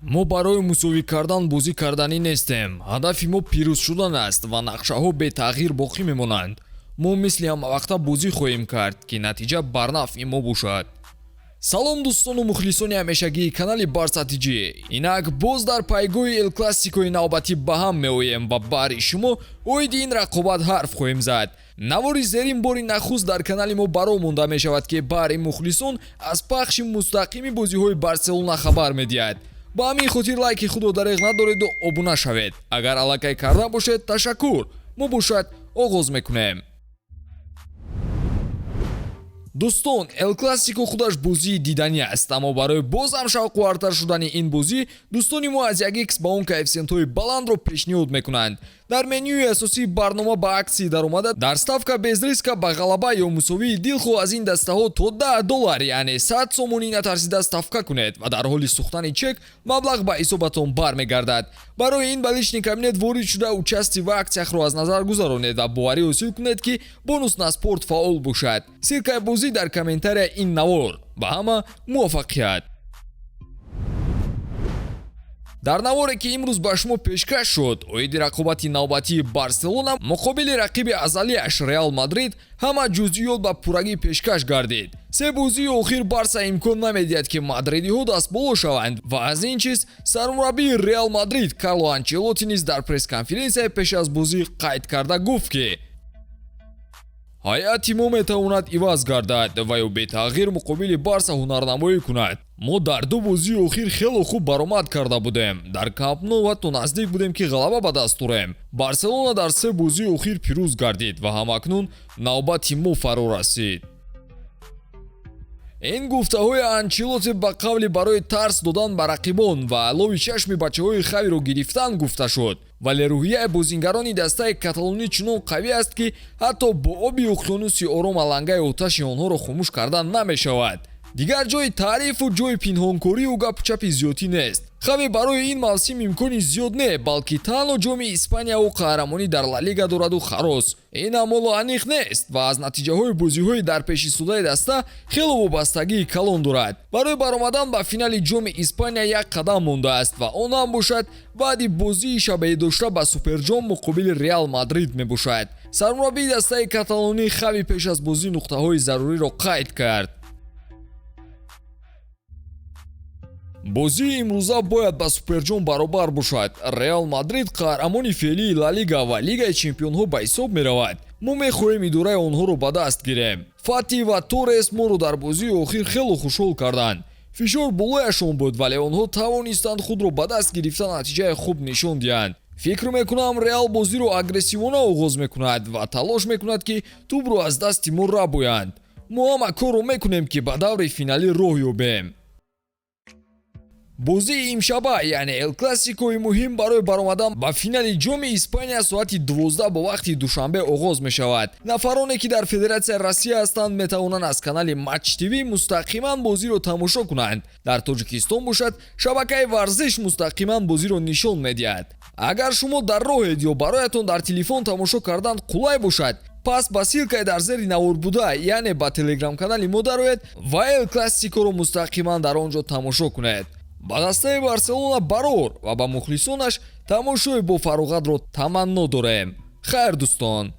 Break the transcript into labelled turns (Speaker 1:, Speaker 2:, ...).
Speaker 1: Мо барои мусовӣ кардан бозӣ карданӣ нестем. Ҳадафи мо пирӯз шудан аст ва нақшаҳо бетағйир боқӣ мемонанд. Мо мисли ҳамавақта бозӣ хоҳем кард, ки натиҷа бар нафъи мо бошад. Салом, дӯстону мухлисони ҳамешагии канали Барса ТЖ. Инак боз дар пайгоҳи Эл Классикои навбатӣ ба ҳам меоем ва баҳри шумо оиди ин рақобат ҳарф хоҳем зад. Навори зерин бори нахуст дар канали мо баро монда мешавад, ки баҳри мухлисон аз пахши мустақими бозиҳои Барселона хабар медиҳад. Ба ҳамин хотир лайки худро дареғ надореду обуна шавед. Агар аллакай карда бошед, ташаккур. Мо бошад оғоз мекунем. Дӯстон, Эл Классико худаш бозии диданӣ аст, аммо барои боз ҳам шавқовартар шудани ин бозӣ дӯстони мо аз 1x ба он коэффисиентҳои баландро пешниҳод мекунанд. Дар менюи асосии барнома ба акции даромада, дар ставка без риска ба ғалаба ё мусовии дилхоҳ аз ин дастаҳо то 10 доллар, яъне 100 сомонӣ натарсида ставка кунед ва дар ҳоли сӯхтани чек маблағ ба ҳисобатон бармегардад. Барои ин ба личный кабинет ворид шуда, участие в акциях ро аз назар гузаронед ва боварӣ ҳосил кунед, ки бонус на спорт фаъол бошад. Ссылка и бозӣ дар комментария ин навор. Ба ҳама муваффақият! Дар наворе, ки имрӯз ба шумо пешкаш шуд, оиди рақобати навбатии Барселона муқобили рақиби азалиаш Реал Мадрид ҳама ҷузъиёт ба пуррагӣ пешкаш гардид. Се бозии охир Барса имкон намедиҳад, ки мадридиҳо дастболо шаванд, ва аз ин чиз сармураббии Реал Мадрид Карло Анчелоти низ дар пресс-конференсияи пеш аз бозӣ қайд карда гуфт, ки ҳайати мо метавонад иваз гардад ва ё бетағйир муқобили Барса ҳунарнамоӣ кунад. Мо дар ду бозии охир хело хуб баромад карда будем. Дар Камп Ну ҳатто наздик будем, ки ғалаба ба даст орем. Барселона дар се бозии охир пирӯз гардид ва ҳамакнун навбати мо фаро расид. Ин гуфтаҳои Анчелоти ба қавли барои тарс додан ба рақибон ва алови чашми бачаҳои Хавиро гирифтан гуфта шуд, вале рӯҳияи бозингарони дастаи каталонӣ чунон қавӣ аст, ки ҳатто бо оби уқёнуси Ором алангаи оташи онҳоро хомӯш кардан намешавад. Дигар ҷои таърифу ҷои пинҳонкорию гапу чапи зиёдтӣ нест. Хави барои ин мавсим имкони зиёд не, балки танҳо ҷоми Испанияву қаҳрамонӣ дар Ла Лига дораду халос. Ин амоло аниқ нест ва аз натиҷаҳои бозиҳои дар пешистодаи даста хело вобастагии калон дорад. Барои баромадан ба финали ҷоми Испания як қадам мондааст ва он ҳам бошад баъди бозии шабеҳдошта ба суперҷом муқобили Реал Мадрид мебошад. Сармураббии дастаи каталонӣ Хави пеш аз бозӣ нуқтаҳои заруриро қайд кард. Бозии имрӯза бояд ба суперҷом баробар бошад. Реал Мадрид қаҳрамони феълии Ла Лига ва Лигаи чемпионҳо ба ҳисоб меравад. Мо мехоҳем идораи онҳоро ба даст гирем. Фати ва Торес моро дар бозии охир хело хушҳол карданд. Фишор болояшон буд, вале онҳо тавонистанд худро ба даст гирифта, натиҷаи хуб нишон диҳанд. Фикр мекунам, Реал бозиро агрессивона оғоз мекунад ва талош мекунад, ки тӯбро аз дасти мо рабоянд. Мо ҳама корро мекунем, ки ба даври финалӣ роҳ ёбем. Бозии имшаба, яъне Эл Классикои муҳим барои баромадан ба финали ҷоми Испания, соати 12 бо вақти Душанбе оғоз мешавад. Нафароне, ки дар Федератсияи Россия ҳастанд, метавонанд аз канали Матч ТВ мустақиман бозиро тамошо кунанд. Дар Тоҷикистон бошад, шабакаи Варзиш мустақиман бозиро нишон медиҳад. Агар шумо дар роҳед ё бароятон дар телефон тамошо кардан қулай бошад, пас ба ссылка и дар зери навор буда, яъне ба телеграм-канали мо дароед ва Эл Классикоро мустақиман дар он ҷо тамошо кунед. Ба дастаи Барселона барор ва ба мухлисонаш тамошои бофароғатро таманно дорем. Хайр, дӯстон.